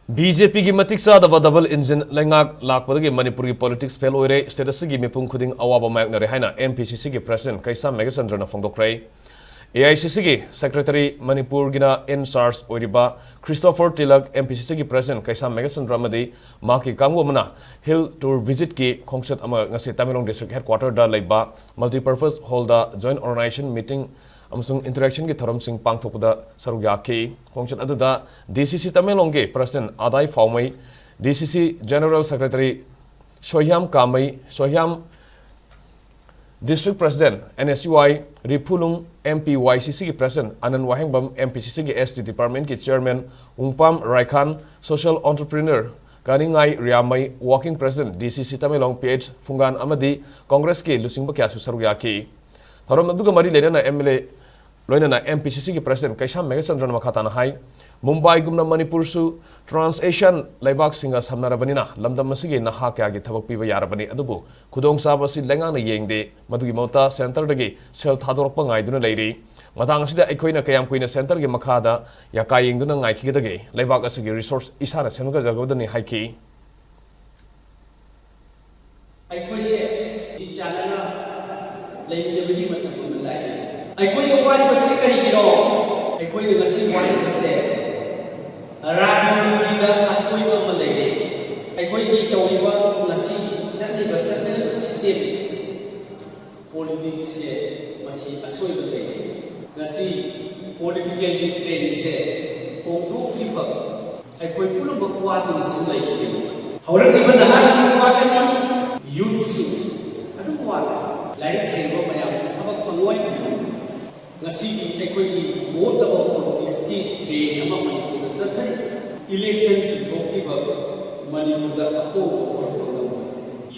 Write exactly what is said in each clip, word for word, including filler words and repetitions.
B J ꯄꯤꯒꯤ ꯃꯇꯤꯛ ꯆꯥꯗꯕ double engine ꯂꯩꯉꯥꯛ ꯂꯥꯛꯄꯗꯒꯤ ꯃꯅꯤꯄꯨꯔꯒꯤ politics fail ꯑꯣꯏꯔꯦ, state ꯑꯁꯤꯒꯤ ꯃꯤꯄꯨꯝ ꯈꯨꯗꯤꯡ ꯑꯋꯥꯕ ꯃꯥꯌꯣꯛꯅꯔꯦ ꯍꯥꯏꯅ M P C Cꯒꯤ president Keisham ꯃꯦꯘꯆꯟꯗ꯭ꯔꯅ ꯐꯣꯡꯗꯣꯛꯈ꯭ꯔꯦ꯫ A I C Cꯒꯤ secretary, ꯃꯅꯤꯄꯨꯔꯒꯤꯅ in charge ꯑꯣꯏꯔꯤꯕ Christopher tilak, M P C Cꯒꯤ president ꯀꯩꯁꯥꯝ ꯃꯦꯘꯆꯟꯗ꯭ꯔ ꯑꯃꯗꯤ ꯃꯍꯥꯛꯀꯤ ꯀꯥꯡꯕꯨ ꯑꯃꯅ hill tour visitꯀꯤ ꯈꯣꯡꯆꯠ ꯑꯃ ꯉꯁꯤ ꯇꯃꯦꯡꯂꯣꯡ district headquarterꯗ ꯂꯩꯕ multipurpose hallꯗ joint organization meeting ꯑꯃꯁꯨꯡ interactionꯒꯤ ꯊꯧꯔꯝꯁꯤꯡ ꯄꯥꯡꯊꯣꯛꯄꯗ ꯁꯔꯨꯛ ꯌꯥꯈꯤ꯫ ꯈꯣꯡꯆꯠ ꯑꯗꯨꯗ D C C ꯇꯃꯦꯡꯂꯣꯡꯒꯤ president ꯑꯗꯥꯏ ꯐꯥꯎꯃꯩ, D C C general secretary ꯁꯣꯏꯍ꯭ꯌꯥꯝ ꯀꯥꯃꯩ, ꯁꯣꯏꯍ꯭ꯌꯥꯝ district president N S U I ꯔꯤꯐꯨꯂꯨꯡ, M P Y C Cꯒꯤ president ꯑꯅꯟ Wahengbam, M P C Cꯒꯤ S T departmentꯀꯤ chairman ꯎꯡꯄꯥꯝ ꯔꯥꯏꯈꯥꯟ, social entrepreneur ꯀꯥꯅꯤꯡꯉꯥꯏ ꯔꯤꯌꯥꯃꯩ, working president D C C Tamenglong P H ꯐꯨꯡꯒꯥꯟ ꯑꯃꯗꯤ Congressꯀꯤ ꯂꯨꯆꯤꯡꯕ ꯀꯌꯥꯁꯨ ꯁꯔꯨꯛ ꯌꯥꯈꯤ꯫ ꯊꯧꯔꯝ ꯑꯗꯨꯒ ꯃꯔꯤ ꯂꯩꯅꯅ M L A ꯂꯣꯏꯅꯅ M P C Cꯒꯤ president ꯀꯩꯁꯥꯝ ꯃꯦꯘꯆꯟꯗ꯭ꯔꯅ ꯃꯈꯥ ꯇꯥꯅ ꯍꯥꯏ, ꯃꯨꯝꯕꯥꯏꯒꯨꯝꯅ ꯃꯅꯤꯄꯨꯔꯁꯨ trans-Asian ꯂꯩꯕꯥꯛꯁꯤꯡꯒ ꯁꯝꯅꯔꯕꯅꯤꯅ ꯂꯝꯗꯝ ꯑꯁꯤꯒꯤ ꯅꯍꯥ ꯀꯌꯥꯒꯤ ꯊꯕꯛ ꯄꯤꯕ ꯌꯥꯔꯕꯅꯤ, ꯑꯗꯨꯕꯨ ꯈꯨꯗꯣꯡꯆꯥꯕ ꯑꯁꯤ ꯂꯩꯉꯥꯛꯅ ꯌꯦꯡꯗꯦ꯫ ꯃꯗꯨꯒꯤ ꯃꯍꯨꯠꯇ centreꯗꯒꯤ ꯁꯦꯜ ꯊꯥꯗꯣꯔꯛꯄ ꯉꯥꯏꯗꯨꯅ ꯂꯩꯔꯤ꯫ ꯃꯇꯥꯡ ꯑꯁꯤꯗ ꯑꯩꯈꯣꯏꯅ ꯀꯌꯥꯝ ꯀꯨꯏꯅ centreꯒꯤ ꯃꯈꯥꯗ ꯌꯥꯀꯥ ꯌꯦꯡꯗꯨꯅ ꯉꯥꯏꯈꯤꯒꯗꯒꯦ? ꯂꯩꯕꯥꯛ ꯑꯁꯤꯒꯤ resource ꯏꯁꯥꯅ ꯁꯦꯝꯒꯠꯆꯒꯗꯕꯅꯤ ꯍꯥꯏꯈꯤ꯫ ꯑꯩꯈꯣꯏꯁꯦ ꯆꯤ ꯆꯥꯟꯅꯅ ꯂꯩꯃꯤꯟꯅꯕꯒꯤ ꯃꯇꯝ ꯑꯃ ꯂꯥꯛꯑꯦ꯫ ꯑꯩꯈꯣꯏꯅ ꯋꯥꯔꯤꯕꯁꯤ ꯀꯔꯤꯒꯤꯅꯣ? ꯑꯩꯈꯣꯏꯅ ꯉꯁꯤ ꯋꯥꯔꯤꯕꯁꯦ ꯔꯥꯖꯅꯤꯇꯤꯗ ꯑꯁꯣꯏꯕ ꯑꯃ ꯂꯩꯔꯦ꯫ ꯑꯩꯈꯣꯏꯒꯤ ꯇꯧꯔꯤꯕ ꯉꯁꯤ ꯆꯠꯂꯤꯕ ꯆꯠꯅꯔꯤꯕ system, politicsꯁꯦ ꯃꯁꯤ ꯑꯁꯣꯏꯕ ꯂꯩꯔꯦ꯫ ꯉꯁꯤ politicalꯒꯤ trendꯁꯦ ꯍꯣꯡꯗꯣꯛꯇ꯭ꯔꯤꯕ ꯑꯩꯈꯣꯏ ꯄꯨꯝꯅꯃꯛ ꯋꯥꯗꯨꯅꯁꯨ ꯂꯩꯈꯤꯒꯅꯤ꯫ ꯍꯧꯔꯛꯂꯤꯕ ꯅꯍꯥꯁꯤꯡ ꯋꯥꯒꯅꯤ, youthꯁꯤꯡ ꯑꯗꯨꯝ ꯋꯥꯒꯅꯤ꯫ ꯂꯥꯏꯔꯤꯛ ꯍꯩꯕ ꯃꯌꯥꯝ ꯊꯕꯛ ꯐꯪꯉꯣꯏ꯫ ꯉꯁꯤꯒꯤ ꯑꯩꯈꯣꯏꯒꯤ ꯃꯣꯠꯂꯕ politicsꯀꯤ trend ꯑꯃ ꯃꯅꯤꯄꯨꯔꯗ ꯆꯠꯊꯔꯤ꯫ Election ꯊꯣꯛꯈꯤꯕ ꯃꯅꯤꯄꯨꯔꯗ ꯑꯍꯣꯡꯕ ꯄꯨꯔꯛꯄ ꯉꯝꯃꯣꯏ꯫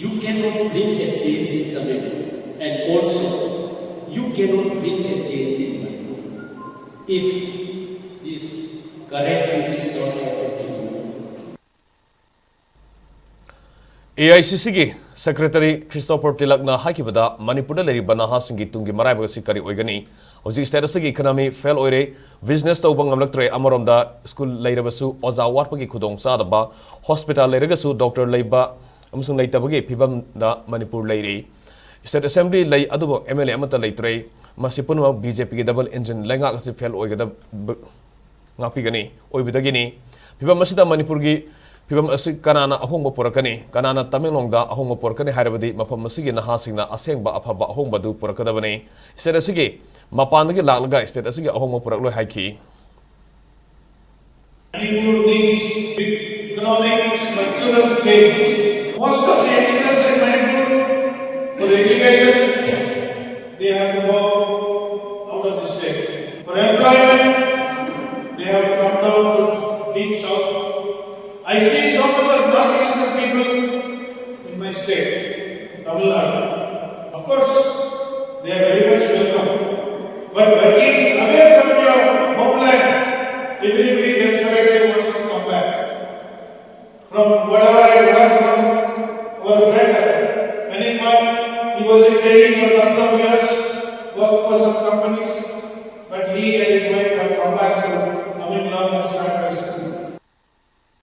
You cannot bring a change in Tamil Nadu, and also you cannot bring a change in Manipur if this correction is not happening in Manipur. A I C ꯁꯤꯒꯤ ꯁꯦꯀ꯭ꯔꯦꯇꯔꯤ ꯈ꯭ꯔꯤꯁꯇꯣꯐꯔ ꯇꯤꯂꯛꯅ ꯍꯥꯏꯈꯤꯕꯗ, ꯃꯅꯤꯄꯨꯔꯗ ꯂꯩꯔꯤꯕ ꯅꯍꯥꯁꯤꯡꯒꯤ ꯇꯨꯡꯒꯤ ꯃꯔꯥꯏꯕꯛ ꯑꯁꯤ ꯀꯔꯤ ꯑꯣꯏꯒꯅꯤ? ꯍꯧꯖꯤꯛ ꯁ꯭ꯇꯦꯠ ꯑꯁꯤꯒꯤ ꯏꯀꯅꯃꯤ ꯐꯦꯜ ꯑꯣꯏꯔꯦ, ꯕꯤꯖꯤꯅꯦꯁ ꯇꯧꯕ ꯉꯝꯂꯛꯇ꯭ꯔꯦ, ꯑꯃꯔꯣꯝꯗ ꯁ꯭ꯀꯨꯜ ꯂꯩꯔꯕꯁꯨ ꯑꯣꯖꯥ ꯋꯥꯠꯄꯒꯤ ꯈꯨꯗꯣꯡꯆꯥꯗꯕ, ꯍꯣꯁꯄꯤꯇꯥꯜ ꯂꯩꯔꯒꯁꯨ ꯗꯣꯛꯇꯔ ꯂꯩꯕ ꯑꯃꯁꯨꯡ ꯂꯩꯇꯕꯒꯤ ꯐꯤꯕꯝꯗ ꯃꯅꯤꯄꯨꯔ ꯂꯩꯔꯤ꯫ ꯁ꯭ꯇꯦꯠ ꯑꯦꯁꯦꯝꯕ꯭ꯂꯤ ꯂꯩ, ꯑꯗꯨꯕꯨ ꯑꯦꯝ ꯑꯦꯜ ꯑꯦ ꯑꯃꯠꯇ ꯂꯩꯇ꯭ꯔꯦ꯫ ꯃꯁꯤ ꯄꯨꯝꯅꯃꯛ ꯕꯤ ꯖꯦ ꯄꯤꯒꯤ ꯗꯕꯜ ꯏꯟꯖꯤꯟ ꯂꯩꯉꯥꯛ ꯑꯁꯤ ꯐꯦꯜ ꯑꯣꯏꯒꯗꯕ ꯉꯥꯛꯄꯤꯒꯅꯤ, ꯑꯣꯏꯕꯗꯒꯤꯅꯤ꯫ ꯐꯤꯕꯝ ꯑꯁꯤꯗ ꯃꯅꯤꯄꯨꯔꯒꯤ ꯐꯤꯕꯝ ꯑꯁꯤ ꯀꯅꯥꯅ ꯑꯍꯣꯡꯕ ꯄꯨꯔꯛꯀꯅꯤ? ꯀꯅꯥꯅ ꯇꯃꯦꯡꯂꯣꯡꯗ ꯑꯍꯣꯡꯕ ꯄꯨꯔꯛꯀꯅꯤ ꯍꯥꯏꯔꯕꯗꯤ, ꯃꯐꯝ ꯑꯁꯤꯒꯤ ꯅꯍꯥꯁꯤꯡꯅ ꯑꯁꯦꯡꯕ ꯑꯐꯕ ꯑꯍꯣꯡꯕ ꯑꯗꯨ ꯄꯨꯔꯛꯀꯗꯕꯅꯤ꯫ ꯁ꯭ꯇꯦꯠ ꯑꯁꯤꯒꯤ ꯃꯄꯥꯟꯗꯒꯤ ꯂꯥꯛꯂꯒ ꯁ꯭ꯇꯦꯠ ꯑꯁꯤꯒꯤ ꯑꯍꯣꯡꯕ ꯄꯨꯔꯛꯂꯣꯏ ꯍꯥꯏꯈꯤ꯫ Manipur needs economic structural change. Most of the youngsters in Manipur, for education, they have to go out of the state. For employment, they have to come down to deep south. I see so much of North Eastern people in my state, Tamil Nadu. Of course, they are very much welcome. But working away from your homeland, everybody desperately wants to come back. From whatever I heard from our friend Anil Bhai, he was in Delhi for a couple of years, worked for some companies.